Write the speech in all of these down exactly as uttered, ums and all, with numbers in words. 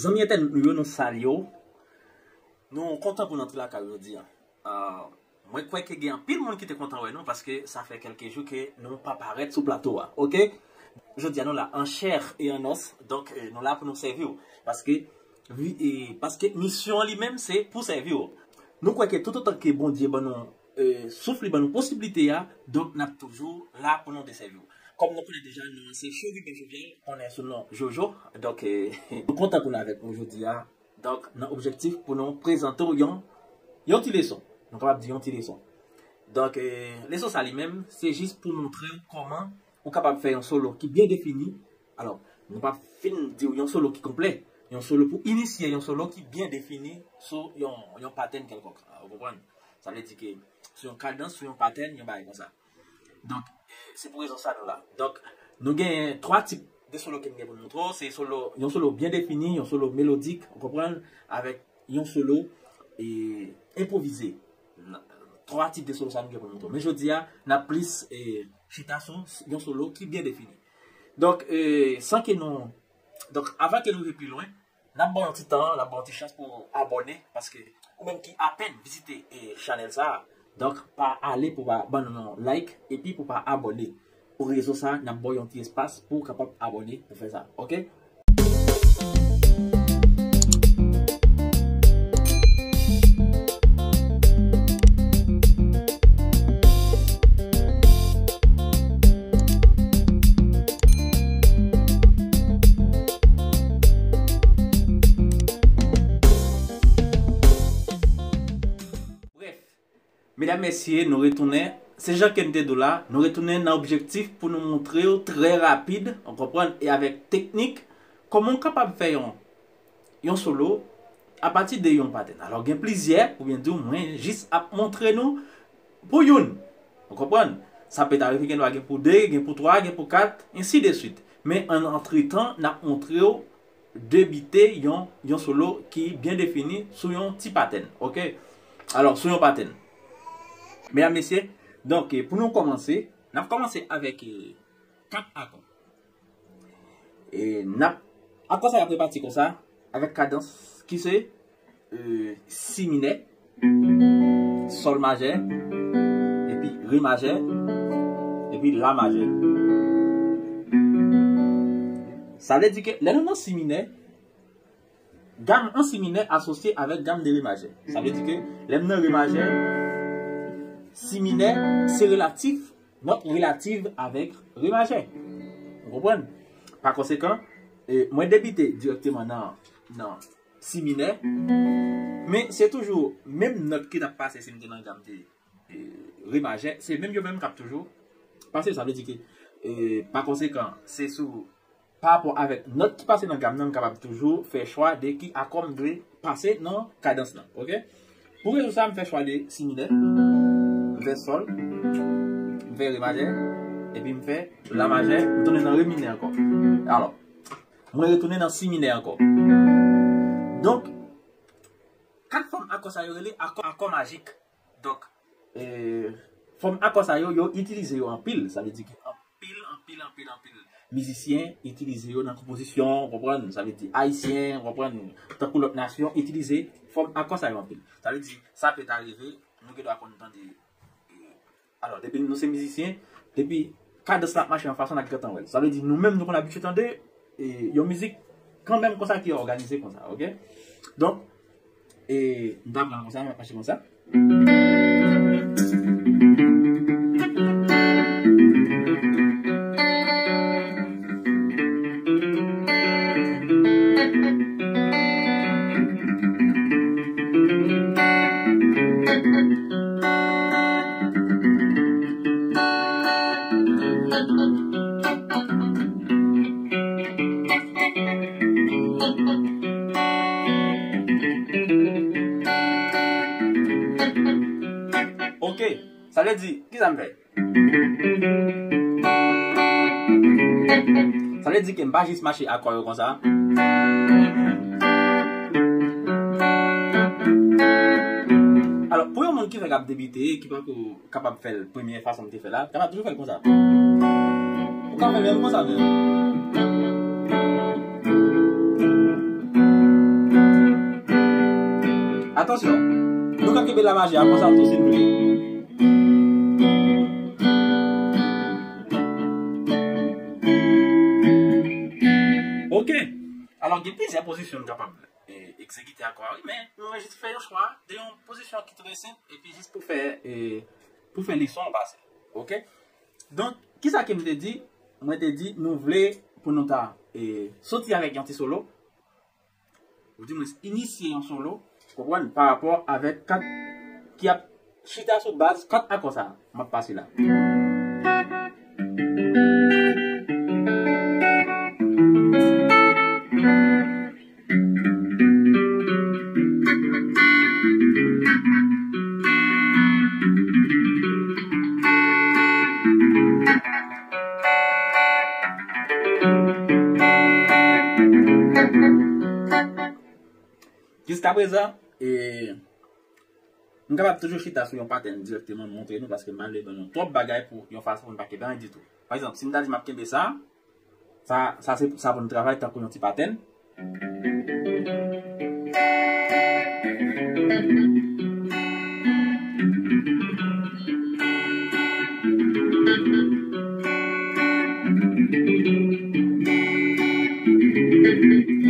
Zanmi entènot nou yo, nou salye w. Nou kontan pou n antre lakay ou jodi a. Ah, mwen kwè ke gen anpil moun ki te kontan wè nou, paske sa fè kèlke jou ke nou pa parèt sou plato a, oke? Jodi a nou la an chè e an os, donk, eh, nou la pou nou sèvi w, paske, vi- eh, paske misyon an li menm se pou sèvi w. Nou kwè ke toutotan ke Bondye ban nou, eh, souf li, ban nou posiblite a, donk n ap toujou la pou nou te sèvi w. Kòm nou konnen deja, non an se Cheriben Jovial, konnen sou non Jojo, donk, eh, nou kontan pou nou avèk nou jodi a. Donk, nan objektif pou nou prezante w yon, yon ti leson. Nou kapab di yon ti leson. Donk, eh, leson sa li menm, se jis pou montre w kòman ou kapab fè yon solo ki byen defini. Alò, nou pa fin di w yon solo ki konplè. Yon solo pou inisye, yon solo ki byen defini sou yon, yon patèn kèlkonk. Ou konprann? Sa vle di ke sou yon kadans, sou yon patèn, yon bagay konsa. Donk, eh, se pou rezon sa nou la. Donk, nou gen twa tip de solo ke nou gen pou nou montre w. Se solo, yon solo byen defini, yon solo melodik, ou konprann, avèk yon solo, eh, enpwovize. N- Twa tip de solo sa nou gen pou nou montre w. Men jodi a, n ap plis, eh, chita sou yon solo ki byen defini. Donk, eh, san ke nou, donk, avan ke nou rive pi lwen, n ap ba w yon ti tan, n ap ba w yon ti chans pou w abòne, paske ou menm ki apèn vizite, eh, chanèl sa a, donk pa ale pou w pa ban nou yon like, epi pou w pa abòne. Pou rezon sa a, n ap ba w yon ti espas pou w kapab abòne pou fè sa, oke? Brèf, medam, mesye, nou retounen. Se jan ke n te di w la, nou retounen nan objektif pou nou montre w trè rapid, ou konprann, e avèk teknik, kòman w kapab fè yon, yon solo apati de yon patèn. Alò, gen plizyè, oubyen di w, mwen jis ap montre nou pou youn. Ou konprann? Sa pèt arive gen dwa gen pou de, gen pou twa, gen pou kat, ensi de swit. Men an antretan, n ap montre w debite yon, yon solo ki byen defini sou yon ti patèn, oke? Alò, sou yon patèn. Medam, mesye, donk, eh, pou nou kòmanse, n ap kòmanse avèk, eh, kat akò. E n ap, akò sa y ap repati konsa, avèk kadans ki se, eh, si minè, sòl majè, epi re majè, epi la majè. Sa vle di ke lè nou nan si minè, gam an si minè asosye avèk gam de re majè. Sa vle di ke lè m nan re majè, si minè se relatif, nòt relatif avèk re majè. Ou konprann? Pa konsekan, eh, mwen debite dirèkteman nan, nan si minè, men se toujou menm nòt ki t ap pase si m te nan gam de, eh, re majè, se menm yo menm k ap toujou pase. Sa vle di ke, eh, pa konsekan, se sou, pa rapò avèk nòt ki pase nan gam nan, m kapab toujou fè chwa de ki akò m dwe pase nan kadans lan, oke? Pou rezon sa, m fè chwa de si minè, m fè sòl, m fè re majè, epi m fè la majè, m tounen nan re minè ankò. Alò, mwen retounen nan si minè ankò. Donk, kat fòm akò sa yo rele akò, akò majik. Donk, eh, fòm akò sa yo, yo itilize yo anpil. Sa vle di ke anpil, anpil, anpil, anpil mizisyen itilize yo nan konpozisyon, w konprann? Sa vle di ayisyen, w konprann? Tankou lòt nasyon, itilize fòm akò sa yo anpil. Sa vle di, sa pèt arive, nou gen dwa konn tande, eh, alò, depi nou se mizisyen, depi kadans la ap mache yon fason, n ap gentan wè l. Sa vle di, nou menm, nou konn abitye tande, eh, yon mizik kanmenm konsa ki òganize konsa, oke? Donk, e m ta pran konsa, m ap mache konsa. Sa vle di, ki sa m fè? Sa vle di ke m pa jis mache akò yo konsa. Alò, pou yon moun ki fèk ap debite, ki pako kapab fè l premye fason m te fè la, kapab toujou fè l konsa. Ou ka fè menm konsa menm. Atansyon, nou ka kenbe la maje a konsa tou si nou vle. Ok. Alò, gen plizyè pozisyon nou kapab, eh, egzekite akò a, wi, men nou jis fè yon chwa de yon pozisyon ki trè senp, epi jis pou fè, eh, pou fè leson an pase. Ok? Donk, kisa ke m te di? Mwen te di, nou vle pou nou ta, eh, soti avèk yon ti solo. Ou di mwen inisye yon solo, konprann, pa rapò avèk kat ki ap chita sou baz kat akò sa a m ap pase la. Jiskaprezan, e, m kapab toujou chita sou yon patèn dirèkteman montre nou, paske m pa vle ban nou twòp bagay pou yon fason pou n pa kenbe anyen ditou. Pa egzanp, si m ta di m ap kenbe sa, sa, sa se sa pou n travay tankou yon ti patèn.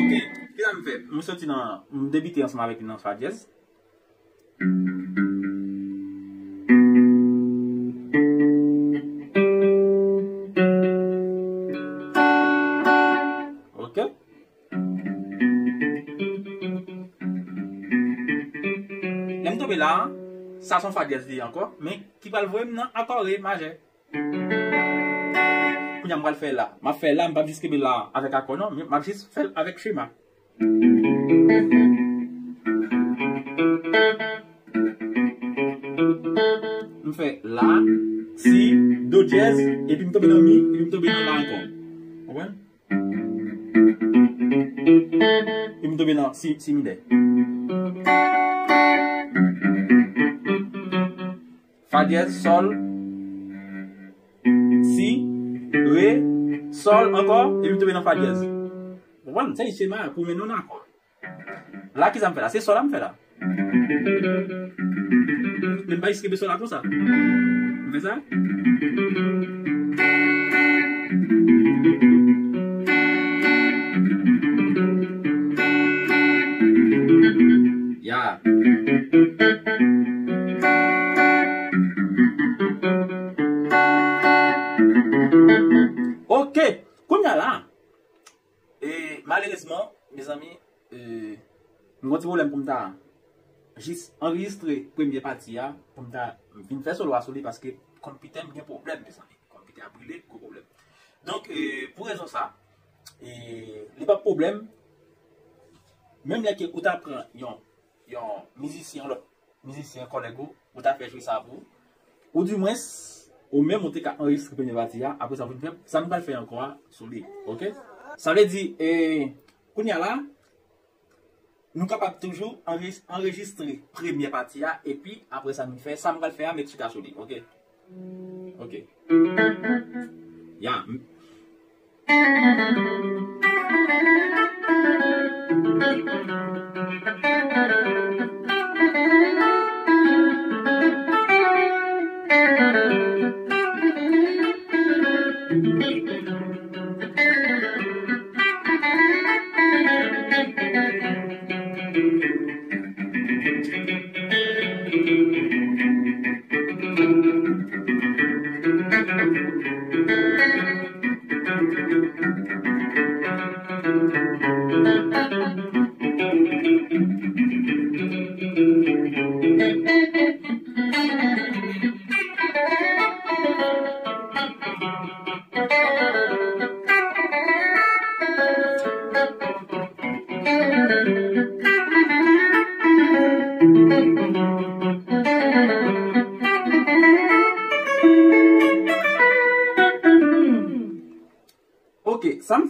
Ok, kisa m fè? M soti nan, m debite ansanm avèk li nan fa dyèz. Ok. Lè m tonbe la, sa se yon fa dyèz li ye ankò, men ki pral voye m nan akò re majè. Kounye a m pral fè la. M ap fè la, m p ap jis kenbe la avèk akò non, men m ap jis fè l avèk chema. M fè la, si, do dyèz, epi m tonbe nan mi, epi m tonbe nan la ankò. Konprann? Epi m tonbe nan si, si minè. Fa dyèz, sòl, si, re, sòl ankò, epi m tonbe nan fa dyèz. Konprann? Se chema a pou mennen w nan akò. La, kisa m fè la? Se sòl la m fè la. Men m pa jis kenbe sòl la konsa. M fè sa. Ya. Ok. Kounye a la, e, malerezman, mezanmi, e, m gon ti pwoblèm pou m ta jis anrejistre premye pati a, pou m ta vin fè solo a sou li, paske konpitè m gen pwoblèm, mezanmi. Konpitè a brile, gwo pwoblèm. Donk, e, pou rezon sa, e, li p ap pwoblèm, menm lè ke ou ta pran yon, yon mizisyen, yon lòt mizisyen, kòlèg ou, ou ta fè jwe sa pou ou. Oudimwens, ou menm ou te ka anrejistre premye pati a, apre sa ou vin fè sa m pral fè ankò a sou li, ok? Sa vle di, e, kounye a la, nou kapab toujou anre-, anrejistre premye pati a, epi apre sa nou fè sa m pral fè a, met chita sou li, ok? Ok. Ya.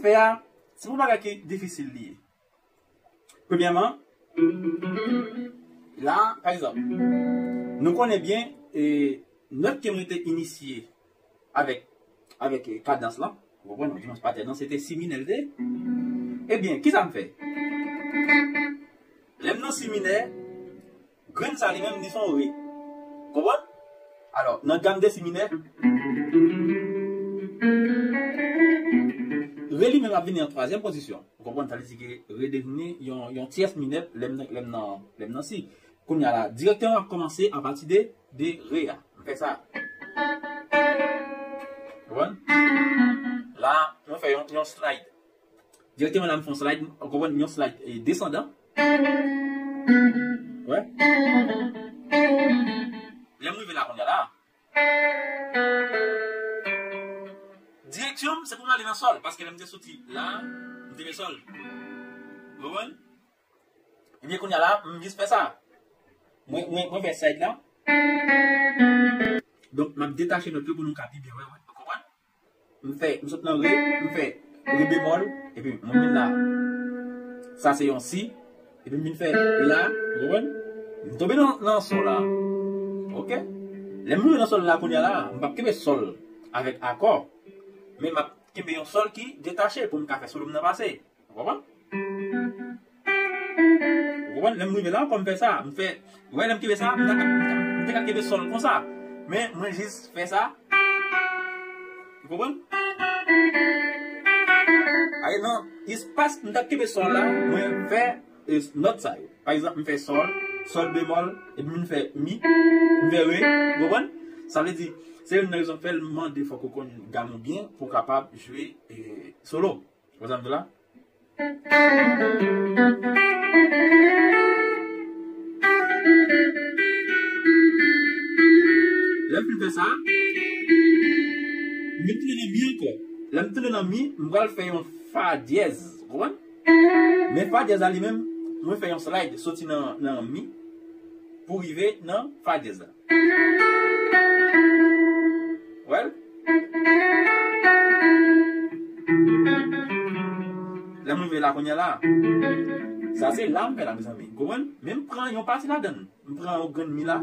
Fè a, se pou bagay ki difisil li ye. Premyèman, la, pa egzanp, nou konnen byen, e, nòt ke mwen te inisye avèk, avèk, e, kadans lan, ou konprann, di mwen patèn nan, se te si minè l te. Ebyen, kisa m fè? Lè m nan si minè, grenn sa li menm, li se yon re. Konprann? Alò, nan gam de si minè, re li menm ap vini an twazyèm pozisyon. Ou konprann? Sa vle di ke re devni yon, yon tyès minè lè m nan, lè m nan, lè m nan si. Kounye a la, dirèkteman m ap kòmanse apati de, de re a. M fè sa. Konprann? La, mwen fè yon, yon slide. Dirèkteman la, m fè yon slide, ou konprann, yon slide, e, desandan. Wè. Lè m rive la kounye a la, direksyon m, se pou m ale nan sòl, paske lè m te soti la, m te fè sòl. Ou konprann? Ebyen, kounye a la, m jis fè sa. Mwen, mwen, mwen fè slide la. Donk, m ap detache nòt yo pou nou ka pi byen wè, wè. Ou konprann? M fè, m sot nan re, m fè re bemòl, epi mwen vin la. Sa se yon si, epi m vin fè la, ou konprann? M tonbe nan, nan sòl la. Oke? Lè m rive nan sòl la kounye a la, m p ap kenbe sòl avèk akò, men m ap kenbe yon sòl ki detache pou m ka fè solo m nan pase. Ou konprann? Ou konprann? Lè m rive la ankò, m fè sa. M fè, ou wè, lè m kenbe sa, m ta ka, m ta, m te ka kenbe sòl konsa. Men, mwen jis fè sa. Ou konprann? Aye, nan espas m t ap kenbe sòl la, mwen fè, e, nòt sa yo. Pa egzanp, m fè sòl, sòl bemòl, epi m fè mi, m fè re. Ou konprann? Sa vle di, se youn nan rezon k fè l mande fòk ou konn gam ou byen pou w kapab jwe, e, solo. Ou konprann sa m di w la? Lè m fin fè sa, m vin tounen nan mi ankò. Lè m tounen nan mi, m pral fè yon fa dyèz. Ou konprann? Men fa dyèz la li menm, mwen fè yon slide soti nan, nan mi pou rive nan fa dyèz la. Wè l? Lè m rive la kounye a la, sa se la m fè la, mezanmi. Konprann? Men m pran yon pati ladan l. M pran yon grenn mi la.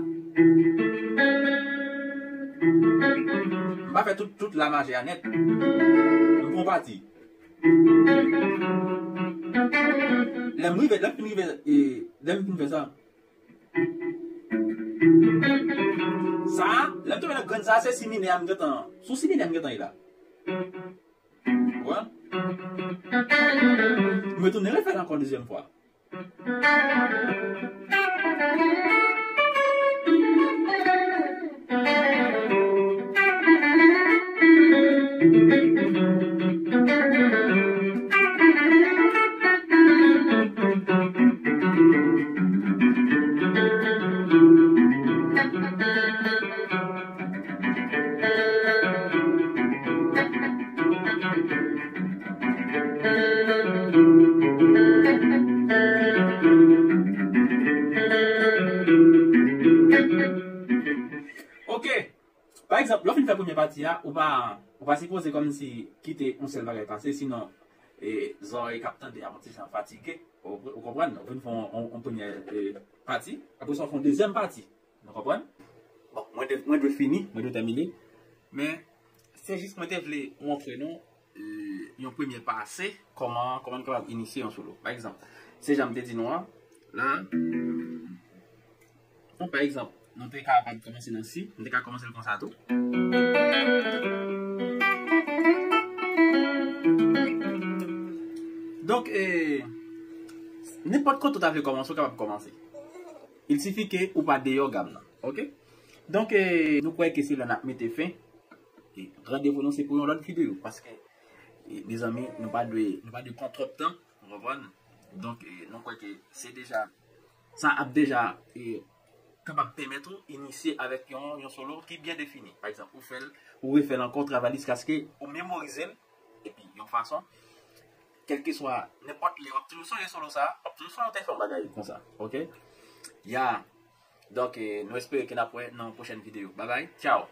M pa fè tout, tout la maje a nèt. M pran yon pati. Lè m rive, lè m fin rive, e, lè m fin fè sa, Sa, lè m tonbe nan grenn sa, se si minè a m gentan, sou si minè a m gentan ye la. Ou konprann? M retounen refè l ankò dezyèm fwa. Ok. Pa egzanp, lè w fin fè premyè pati a, ou pa, ou pa sipoze kòmsi kite yon sèl bagay pase, sinon, e, zòrèy k ap tande a yon ti jan fatige. Ou, ou konprann? Ou vin fè yon, yon, yon premyè, e, pati, apre sa w fè yon dezyèm pati. Nou konprann? Bon, mwen te, mwen dwe fini, mwen dwe tèmine. Men, se jis mwen te vle montre nou, e, yon premye pase, kòman, kòman n kapab inisye yon solo. Pa egzanp, se jan m te di nou an, la, bon, pa egzanp, nou te kapab kòmanse nan si, nou te ka kòmanse l konsa tou. Donk, e, nenpòt kote w ta vle kòmanse, w kapab kòmanse. Il sifi ke ou pa deyò gam nan. Oke? Donk, e, nou kwè ke se la n ap mete fen. E, randevou nou se pou yon lòt videyo. Paske, e, mezanmi, nou pa dwe, nou pa dwe pran twòp tan. Ou konprann? Donk, e, nou kwè ke se deja, sa ap deja, e, kapab pèmèt ou inisye avèk yon, yon solo ki byen defini. Pa egzanp, ou fè l, ou refè l ankò, ou travay jiskaske ou memorize l, epi yon fason, kèlkeswa, nenpòt lè, w ap toujou sonje solo sa, w ap toujou sonje w te fè yon bagay konsa, oke? Ya. Donk, e, nou espere ke n ap wè nan yon pwochèn videyo. Babay, tchaw!